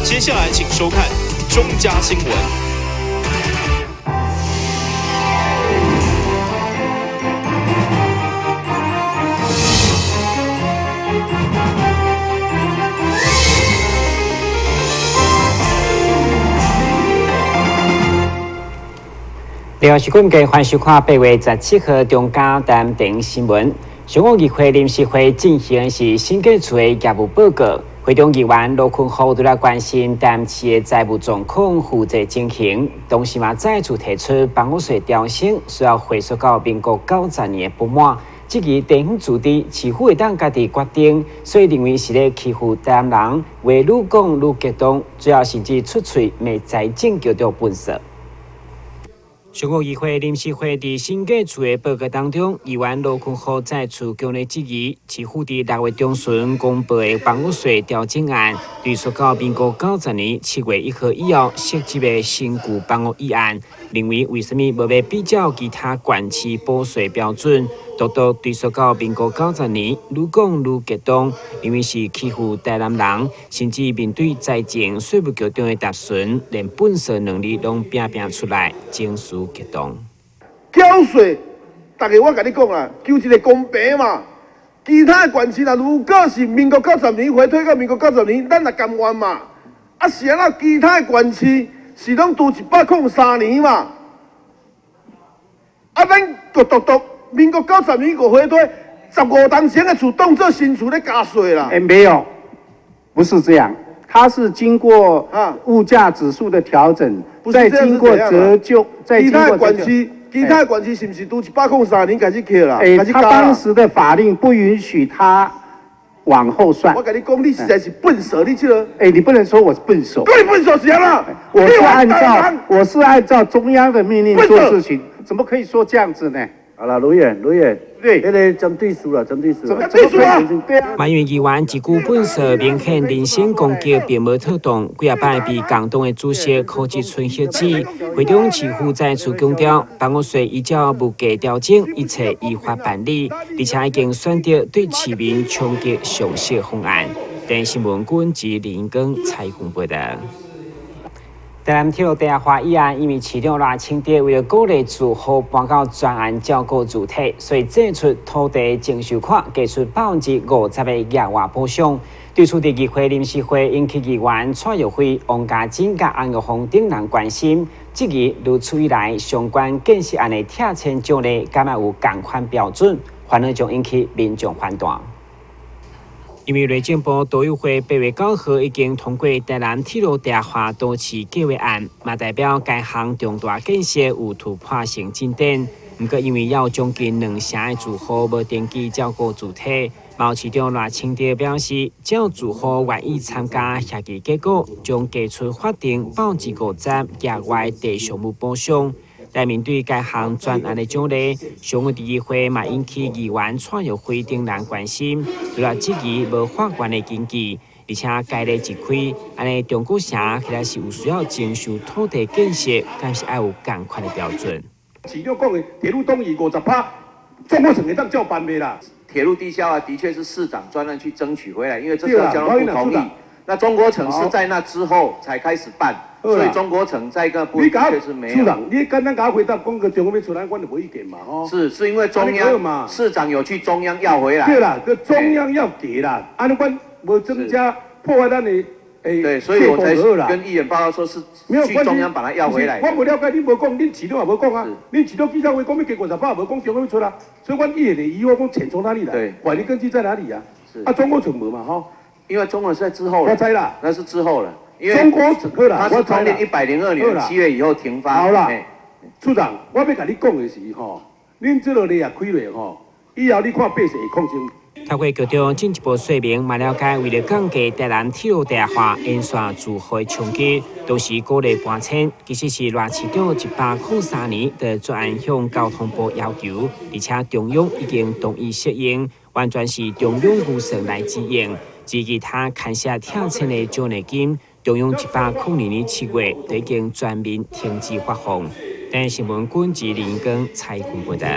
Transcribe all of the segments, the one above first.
接下來請收看中嘉新聞。另外是今日歡迎收看8月17號中嘉台電新聞。上午議會臨時會進行的是審計處的業務報告，會中議員羅坤豪都來關心台南市的財務狀況、負債情形，同時嘛再次提出房屋稅調升需要回溯到民國90年的不滿，質疑地方自治市府會當家己決定，所以認為是咧欺負台南人，話愈講愈激動，最後甚至出喙罵財政局長笨手。上午議會臨時會佇審計處的報告當中，議員羅坤豪再次強烈質疑，市府佇6月中旬公布的房屋稅調整案，追溯到民國90年7月1號以後設置的新舊房屋議案，認為為啥物無欲比照其他縣市補稅標準，獨獨追溯到民國九十年，愈講愈激動，認為是欺負台南人，甚至面對財政稅務局長的答詢，連笨手兩字攏拼拼出來，情緒激動。繳稅，逐家我共你講啦，求一個公平嘛。其他縣市若如果是民國九十年回推到民國九十年，咱也甘願嘛。啊是按怎其他縣市是攏拄103年嘛？啊，咱就獨獨民國九十年閣回推15冬前的厝當做新厝咧加稅啦。欸，沒有，不是這樣，它是經過物價指數的調整，再經過折舊，再經過其他縣市，其他縣市是毋是拄103年開始扣啦？欸，他當時的法令不允許他往後算。我共你講，你實在是笨手，你這個。欸，你不能說我是笨手。你笨手是按怎？我是按照中央的命令做事情，怎麼可以說這樣子呢？好啦，盧議員，盧議員，對，彼個針對輸啦，針對輸，針對輸啊！對啊。馬英議員一句笨手，明顯人身攻擊並無妥當，幾仔擺被共黨的主席柯志春喝止。會中市府再次強調，房屋稅依照物價調整，一切依法辦理，而且已經選擇對市民衝擊上適方案。電視新聞君及林根采訪報道。台南鐵路地下化議案，因為市長賴清德為了鼓勵住戶搬到專案照顧主體，所以祭出土地徵收款，給出50%的額外補償。對此，佇議會臨時會引起議員蔡玉輝、王家珍佮安玉鳳等人關心，質疑如此一來，相關建設案的拆遷獎勵敢會有仝款標準，反而將引起民眾反彈。因為內政部都委會8月9號已經通過台南鐵路地下化都市計劃案，嘛代表該項重大建設有突破性進展。毋過因為猶有將近2成的住戶無登記照顧主體，嘛市長賴清德表示，只要住戶願意參加協議結果，將給出法定50%額外地上物補償。但面對該項專案的獎勵，上午佇議會嘛引起議員蔡玉輝等人關心，除了質疑無法院的根據，而且該例一開，按呢中古城起來是有需要徵收土地建設，敢是愛有仝款的標準。市長講的鐵路東移50%，中國城會當照辦袂啦？鐵路地下化的確是市長專案去爭取回來，因為這時候交通部同意。那中國城是在那之後才開始辦，所以中國城在個部分確實沒有。處長，你簡單共我回答，講個中央欲出來，阮就無意見嘛，吼。是，是因為中央市長有去中央要回來。對啦，閣中央要給啦，按呢阮無增加破壞咱的。對，所以我才跟議員報告說，是去中央把它要回來。我無了解，你無講，恁市長也無講啊。恁市長記者會講欲加50%，無講中央欲出啦。所以阮議員的疑惑講錢從哪裡來？法律根據在哪裡啊？啊，中國城無嘛，吼。因為中國是在之後了，我知啦，那是之後了。因為中國城啦，它是通電102年7月以後停發。好啦，處長，我欲共你講的是吼，恁這個例啊開落吼，以後你看百姓會抗爭。透過局長進一步說明，嘛了解為了降低台南鐵路地下化沿線住戶的衝擊，同時鼓勵搬遷，其實是賴市長103年的專案向交通部要求，而且中央已經同意適應，完全是中央預算來支應。至於其他牽涉拆遷的獎勵金，中央102年7月就已經全面停止發放。電視新聞君及林根采訪報道。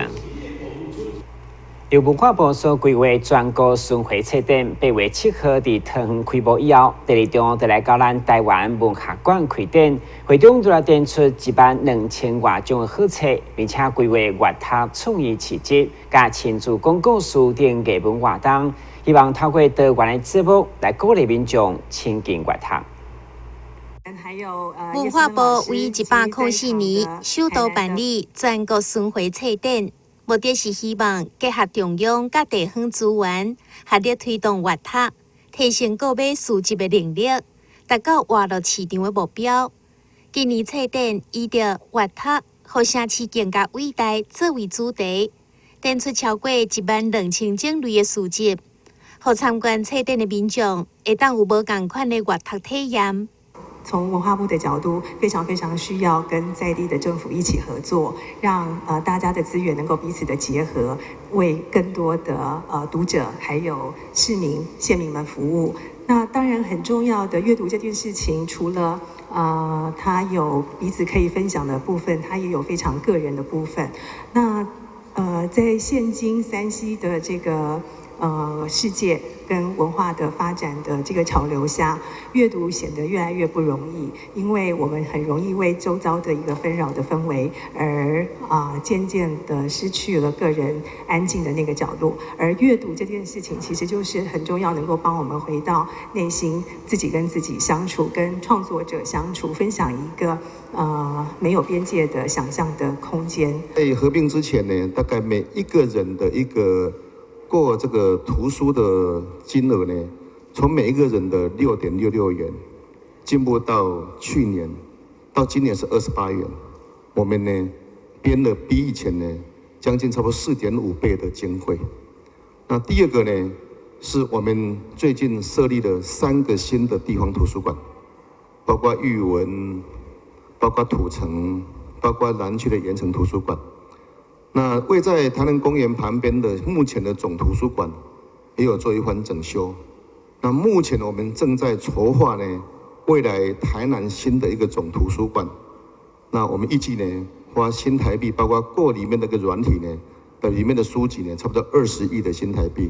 由文化部所規劃全國巡迴冊展，8月7號佇桃園開幕以後，第二場就來到咱台灣文學館開展，會中就來展出1萬2000外張的好冊，並且規劃閱讀創意市集、佮親子講故事等藝文活動，希望透過多元的節目來鼓勵民眾親近閱讀。文化部為104年首度辦理全國巡迴冊展。目的是希望結合中央佮地方資源，合力推動閱讀，提升購買書籍的能力，達到活絡市場的目標。今年冊展以著閱讀，予城市更加偉大作為主題，展出超過1萬2000種類的書籍，予參觀冊展的民眾會當有無仝款的閱讀體驗。從文化部的角度，非常非常需要跟在地的政府一起合作，讓大家的資源能夠彼此的結合，為更多的讀者還有市民、縣民們服務。那當然很重要的閱讀這件事情，除了它有彼此可以分享的部分，它也有非常個人的部分。那在現今3C 的這個世界跟文化的發展的這個潮流下，閱讀顯得越來越不容易，因為我們很容易為周遭的一個紛擾的氛圍而漸漸的失去了個人安靜的那個角落。而閱讀這件事情，其實就是很重要，能夠幫我們回到內心，自己跟自己相處，跟創作者相處，分享一個沒有邊界的想象的空間。在合併之前呢，大概每一個人的一個購這個圖書的金額呢，從每一個人的6.66元，進步到去年，到今年是28元。我們呢編了比以前呢將近差不多4.5倍的經費。那第二個呢，是我們最近設立了三個新的地方圖書館，包括玉文，包括土城，包括南區的鹽埕圖書館。那位在台南公園旁邊的目前的總圖書館，也有做一番整修。那目前我們正在籌劃呢，未來台南新的一個總圖書館。那我們預計呢，花新台幣，包括購裡面那個軟體呢，的裡面的書籍呢，差不多20億的新台幣。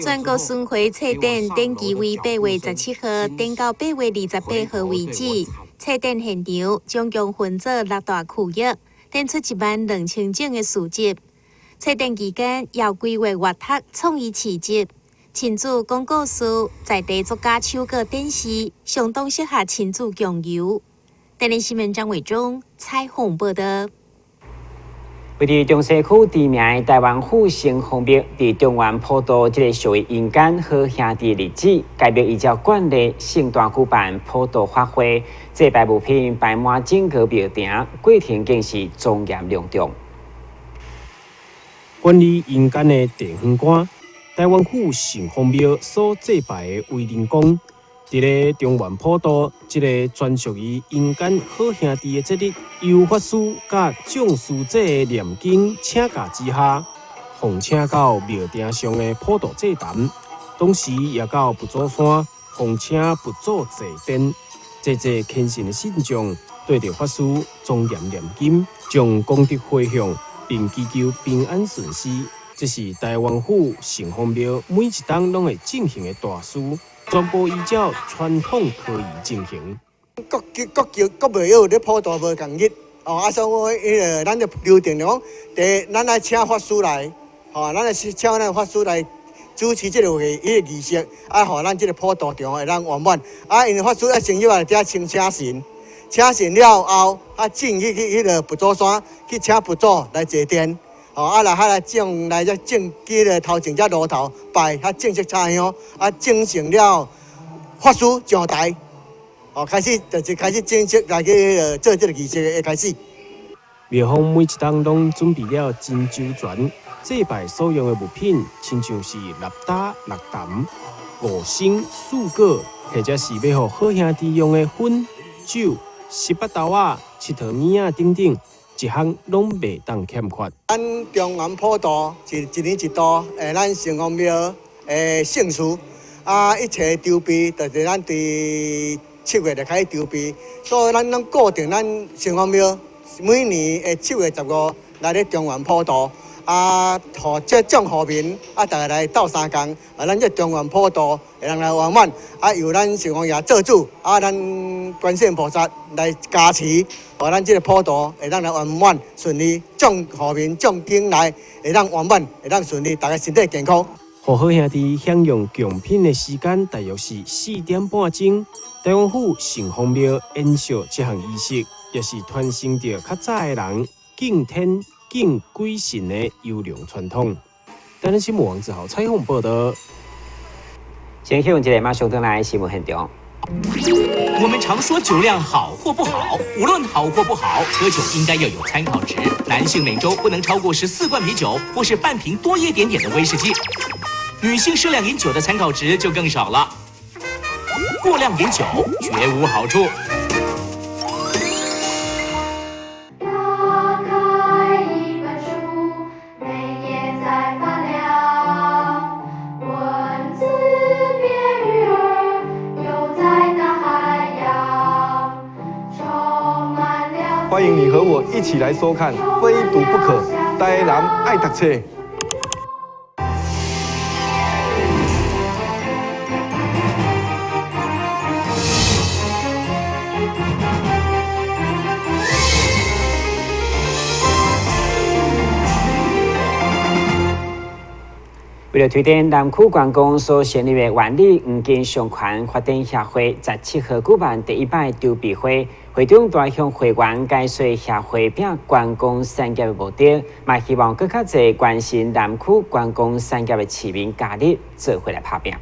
全國巡迴冊展展期為8月17號，展到8月28號為止。冊展現場總共分做六大區域，展出1萬2000種的書籍。冊展期間，也有規劃閱讀創意市集、親子講故事、在地作家手稿展示，相當適合親子共遊。台聯新聞張偉忠採訪報道。位佇中西區知名的台灣府城隍廟，佇中元普渡這個屬於陰間好兄弟日子，該廟依照慣例盛大舉辦普渡法會，祭拜物品擺滿整個廟埕，過程更是莊嚴隆重。管理陰間的地方官，台灣府城隍廟所祭拜的威靈公，佇咧中元普渡這个專屬於陰間好兄弟的節日，由法師佮眾司祭的念經請教之下，奉請到廟埕上的普渡祭壇，同時也到佛祖山奉請佛祖坐殿，濟濟虔誠的信眾對著法師莊嚴念經，將功德回向，並祈求平安順遂。這是台灣府城隍廟每一冬攏會進行的大事，全部依照傳統科儀進行。各各各各廟有咧普渡無仝日，哦，啊，所以彼个咱的流程就講，第一，咱愛請法師來，吼，咱愛請咱法師來主持這個會，彼個儀式，啊，予咱這个普渡場會當圓滿。啊，因為法師愛先入來遮先請神，請神了後，啊，進去去彼个佛祖山去請佛祖來坐殿。吼，啊，來，來正來遮正彼个頭前遮爐頭拜，較正式插香，啊，正成了法師上台，哦，開始就是開始正式來去做這个儀式的開始。廟方每一冬攏準備了真周全，祭拜所用的物品，親像是蠟打、蠟澹、五牲、水果，或者是欲予好兄弟用的薰、酒、十八豆仔、𨑨迌物仔等等。一項攏袂當欠缺。咱中元普渡是一年一度，咱城隍廟的盛事，啊，一切籌備就是咱佇7月就開始籌備，所以咱攏固定咱城隍廟每年的7月15來咧中元普渡，啊，啊，予這眾戶民啊，逐家來鬥相共，啊，咱這中元普渡會當來圓滿，啊，由咱城隍爺做主，啊，咱觀世音菩薩來加持，予咱這個普渡會當來圓滿順利，眾戶民眾景來會當圓滿，會當順利，逐家身體健康。予好兄弟享用貢品的時間大約是4點半鐘。台灣府城隍廟延續這項儀式，也是傳承著較早的人敬天敬鬼神的優良傳統。台南新聞王志豪採訪報道。先去用一個馬上轉來新聞現場。我們常說酒量好或不好，無論好或不好，喝酒應該要有參考值。男性每週不能超過14罐啤酒，或是半瓶多一點點的威士忌。女性適量飲酒的參考值就更少了。過量飲酒絕無好處。打開一本書，每頁在發亮，文字變魚兒，游在大海洋，充滿了。歡迎你和我一起來收看《非讀不可》，台南愛讀冊。為了推展南區觀光所成立的萬里黃金商圈發展協會，17號舉辦第一擺籌備會，會長大向會員解說協會拼觀光產業的目的，嘛希望閣較濟關心南區觀光產業的市民加入，做伙來拍拚。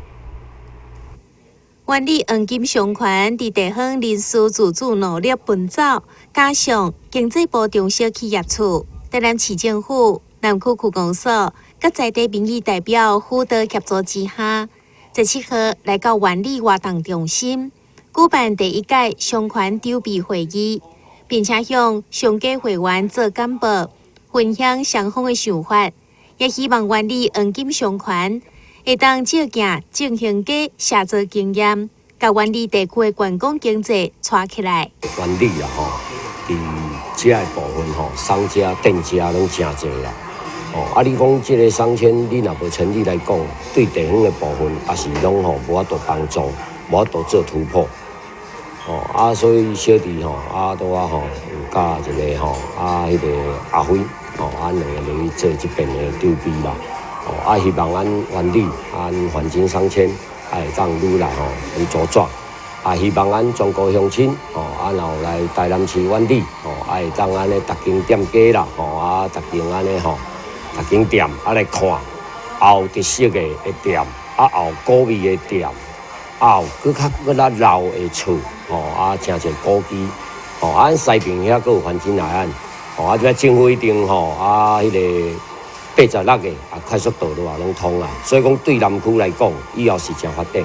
萬里黃金商圈佇地方人士自主努力奔走，加上經濟部中小企業處、台南市政府、南區區公所、佮在地民意代表輔導協助之下，17號來到萬里活動中心舉辦第一屆商圈籌備會議，並且向商家會員做簡報，分享雙方的想法，也希望萬里黃金商圈會當借鏡正興街協作經驗，共萬里地區的觀光經濟帶起來。萬里啊吼，佇這个部分吼，商家店家攏誠濟啦。哦，啊！你講這個商圈，你若無誠意來講，對地方的部分也是攏吼無法度幫助，無法度做突破。哦，啊，所以小弟吼，啊，拄仔吼有佮一個吼，啊，彼個阿輝，吼，啊，兩个落去做這邊的籌備啦。哦，啊，希望咱萬里，啊，咱環境商圈，啊，會當愈來吼愈茁壯。啊，希望咱全國鄉親，吼，啊，若有來台南市萬里，吼，啊，會當按呢，逐間店家啦，吼，啊，逐間按呢吼。逐間店啊來看，也有特色的店，啊也有古味的店，啊有閣較閣較老的厝，吼啊誠濟古蹟，吼啊咱西邊遐閣有環境海岸，吼啊這擺政府一定吼啊彼个86个啊快速道路也攏通啊，所以講對南區來講，以後是誠發展。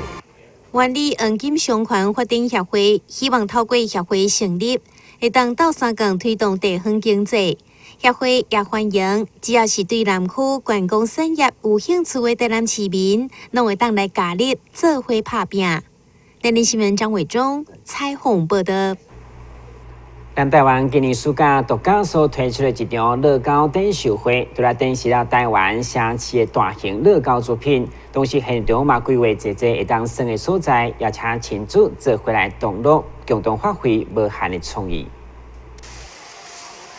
萬里黃金商圈發展協會希望透過協會成立，會當鬥相共推動地方經濟。協會也歡迎，只要是對南區觀光產業有興趣的台南市民，攏會當來加入做伙拍拚。台南新聞張偉忠採訪報道。南台灣今年暑假獨家所推出的一場樂高展售會，除了展示了台灣城市的大型樂高作品，同時現場嘛規劃濟濟會當耍的所在，也請親子做伙來同樂，共同發揮無限的創意。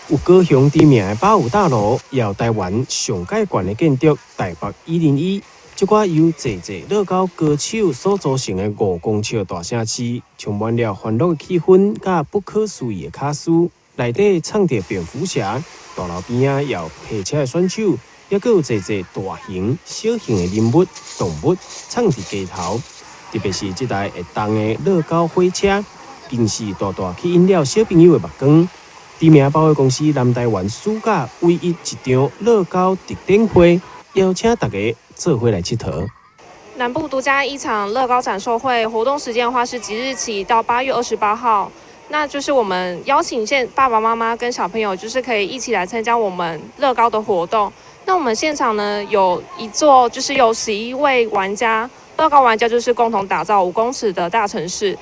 有高雄知名的八五大樓，也有台灣上蓋懸的建築台北101，這寡由濟濟樂高高手所組成的5公尺大城市，充滿了歡樂的氣氛，佮不可思議的卡司。內底藏著蝙蝠俠，大樓邊仔也有騎車的選手，猶閣有濟濟大型、小型的人物、動物藏佇街頭。特別是這台會動的樂高火車，更是大大吸引了小朋友的目光。知名百貨公司南台灣暑假唯一一場樂高特展會，邀請大家做伙來𨑨迌。南部獨家一場樂高展售會，活動時間的話是即日起到8月28號，那就是我們邀請現爸爸媽媽跟小朋友，就是可以一起來參加我們樂高的活動。那我們現場呢有一座，就是有11位玩家，樂高玩家就是共同打造5公尺的大城市。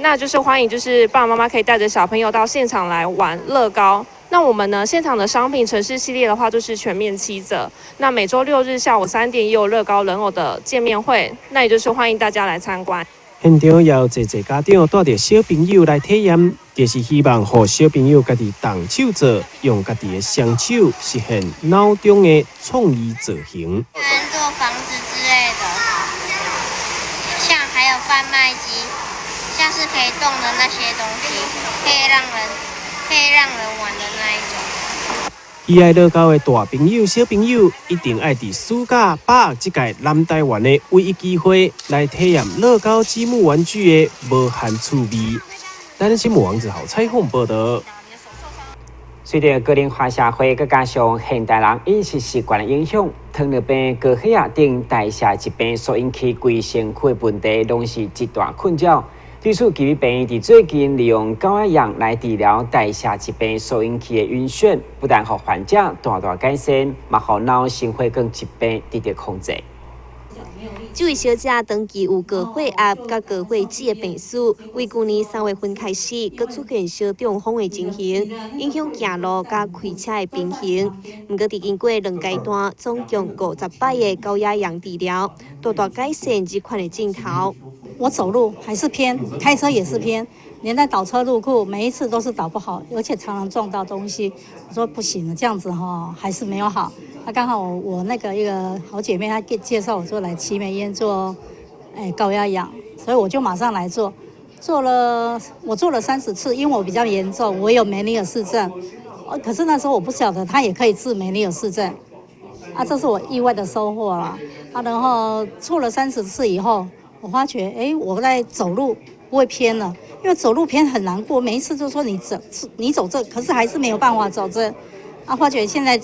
那就是歡迎，就是爸爸媽媽可以帶著小朋友到現場來玩樂高。那我們呢現場的商品城市系列的話，就是全面7折。那每週六日下午3點也有樂高人偶的見面會，那也就是歡迎大家來參觀。現場也有濟濟家長帶著小朋友來體驗，就是希望予小朋友家己動手做，用家己的雙手實現腦中的創意造型。做房子之類的，像還有販賣機，像是可以動的那些東西，可以讓人玩的那一種。喜愛樂高的大朋友、小朋友，一定愛佇暑假把握這屆南台灣的唯一機會，來體驗樂高積木玩具的無限趣味。台南新聞王子豪採訪報道。隨著高齡化社會，閣加上現代人飲食習慣的影響，糖尿病、高血壓等代謝疾病所引起規身軀的問題，攏是一大困擾。對此，旗美病院佇最近利用高壓氧來治療代謝疾病所引起的暈眩，不但予患者大大改善，嘛予腦心血管疾病得著控制。這位小姐長期有高血壓佮高血脂的病史，為舊年3月份開始，閣出現小中風的情形，影響行路佮開車的平衡。毋過，佇經過兩階段，總共50擺的高壓氧治療，大大改善這款的症頭。我走路還是偏，開車也是偏，連在倒車入庫，每一次都是倒不好，而且常常撞到東西。我說不行了，這樣子哈還是沒有好。那剛好我那個一個好姐妹，她介紹我說來奇美醫院做，高壓氧，所以我就馬上來做，我做了30次，因為我比較嚴重，我有梅尼爾氏症，可是那時候我不曉得它也可以治梅尼爾氏症，啊，這是我意外的收穫了。啊，然後做了三十次以後，我發覺，我在走路不會偏了，因為走路偏很難過，每一次就說你走你走這，可是還是沒有辦法走這，啊，發覺現在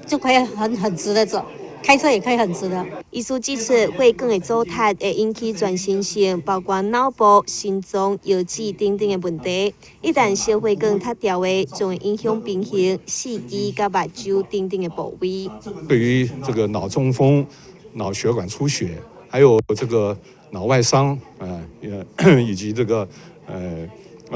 就可以很直的走，開車也可以很直的。醫師指出，血管的阻塞會引起全身性，包括腦部、心臟、腰子等等的問題。一旦小血管塌掉的，就會影響平衡、四肢佮目睭等等的部位。對於這個腦中風、腦血管出血，還有這個腦外傷，以及這個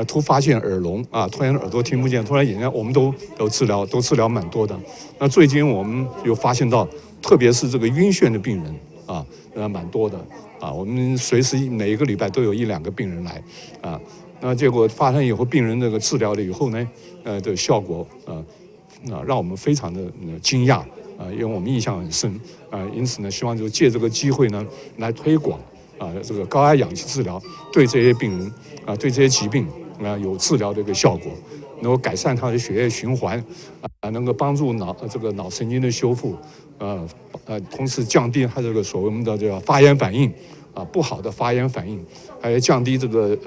突發性耳聾啊，突然耳朵聽不見，突然眼睛，我們都治療，都治療蠻多的。那最近我們有發現到，特別是這個暈眩的病人啊，蠻多的啊。我們隨時每一個禮拜都有一兩個病人來啊。那結果發生以後，病人那個治療了以後呢，的效果啊，那讓我們非常的驚訝啊，因為我們印象很深啊。因此呢，希望就借這個機會呢，來推廣啊，這個高壓氧氣治療對這些病人啊，對這些疾病啊有治療的一個效果，能夠改善他的血液循環，啊，能夠幫助腦這個腦神經的修復，同時降低他這個所謂的這個發炎反應，啊，不好的發炎反應，還有降低這個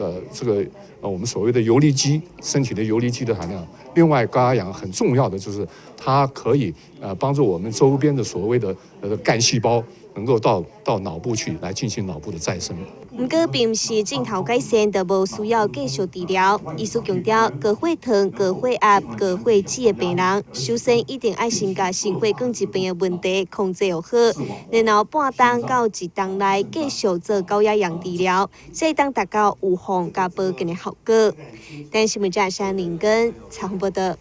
我們所謂的游離基，身體的游離基的含量。另外，高壓氧很重要的就是它可以幫助我們周邊的所謂的幹細胞能夠到腦部去來進行腦部的再生。毋過，並毋是症頭改善就無需要繼續治療。醫師強調，高血糖、高血壓、高血脂的病人，首先一定愛先共心血管疾病的問題控制好，然後半冬到一冬內繼續做高壓氧治療，才會當達到預防佮保健的效果。台視新聞記者林根採訪報道。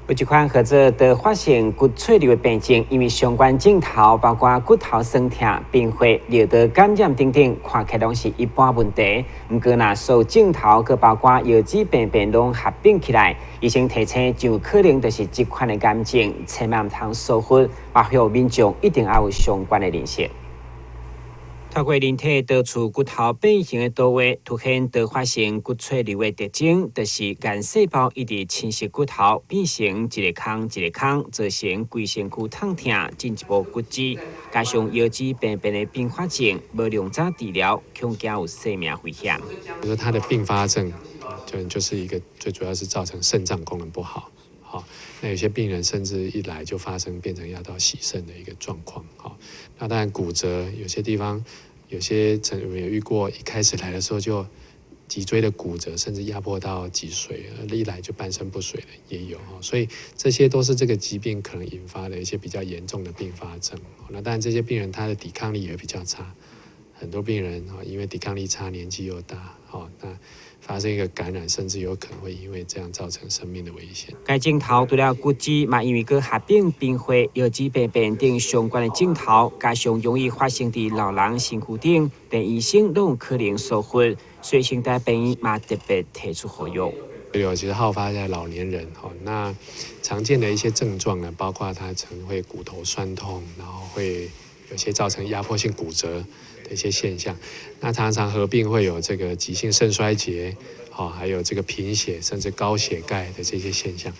有一款號做多發性骨髓瘤的病症，因為相關症頭包括骨頭酸痛、貧血、尿道感染等等，看起來攏是一般問題。毋過，若所有症頭閣包括腰子病變攏合併起來，醫生提醒，就可能就是這款的癌症，千萬毋通疏忽，嘛予民眾一定要有相關的認識。透過人體多處骨頭變形的圖畫，凸顯多發性骨髓瘤的特徵，就是癌細胞一直侵蝕骨頭，變成一个空一个空，造成規身軀痛疼，進一步骨折，加上腰子病變的併發症，無量早治療，恐驚有生命危險。就是它的併發症，就是一個最主要是造成腎臟功能不好。好，那有些病人甚至一來就發生變成要到洗腎的一個狀況。好，那當然骨折，有些地方有些曾有遇過，一開始來的時候就脊椎的骨折，甚至壓迫到脊髓，一來就半身不遂的也有。所以這些都是這個疾病可能引發的一些比較嚴重的併發症。那當然這些病人他的抵抗力也比較差，很多病人因為抵抗力差，年紀又大，那发生一个感染，甚至有可能会因为这样造成生命的危险。该症头除了骨质，嘛因为阁合并贫血、腰椎病变等相关的症头，加上容易发生伫老人身躯顶，连医生拢有可能疏忽，所以成大病院嘛特别提出呼吁。有其实好发在老年人哈，那常见的一些症状呢，包括他曾会骨头酸痛，然后会有些造成压迫性骨折的一些现象，那常常合并会有这个急性肾衰竭，好，还有这个贫血，甚至高血钙的这些现象。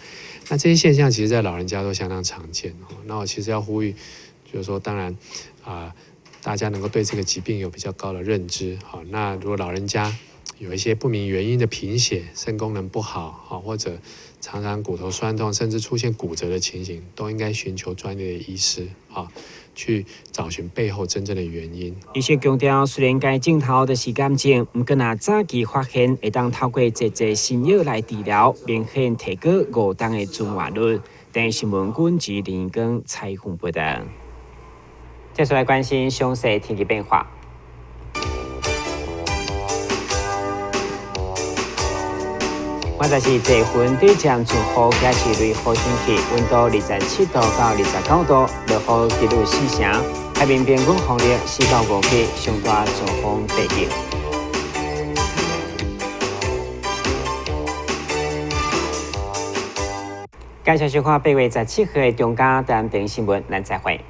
那这些现象其实，在老人家都相当常见哦。那我其实要呼吁，就是说，当然啊，大家能够对这个疾病有比较高的认知，好，那如果老人家有一些不明原因的贫血、肾功能不好，好，或者常常骨头酸痛，甚至出现骨折的情形，都应该寻求专业的医师，啊，去找寻背后真正的原因。医生强调，虽然该症头就是癌症，毋过若早期发现，会当透过济济新药来治疗，明显提高五冬的存活率。电视新闻军及林光采访报道。接下来关心详细天气变化。现在是济云对降阵雨，也是雷雨天气，温度27度到29度，落雨几率4成。海面平均风力4到5级，上大阵风8级。感谢收看8月17号的中嘉台电新闻，咱再会。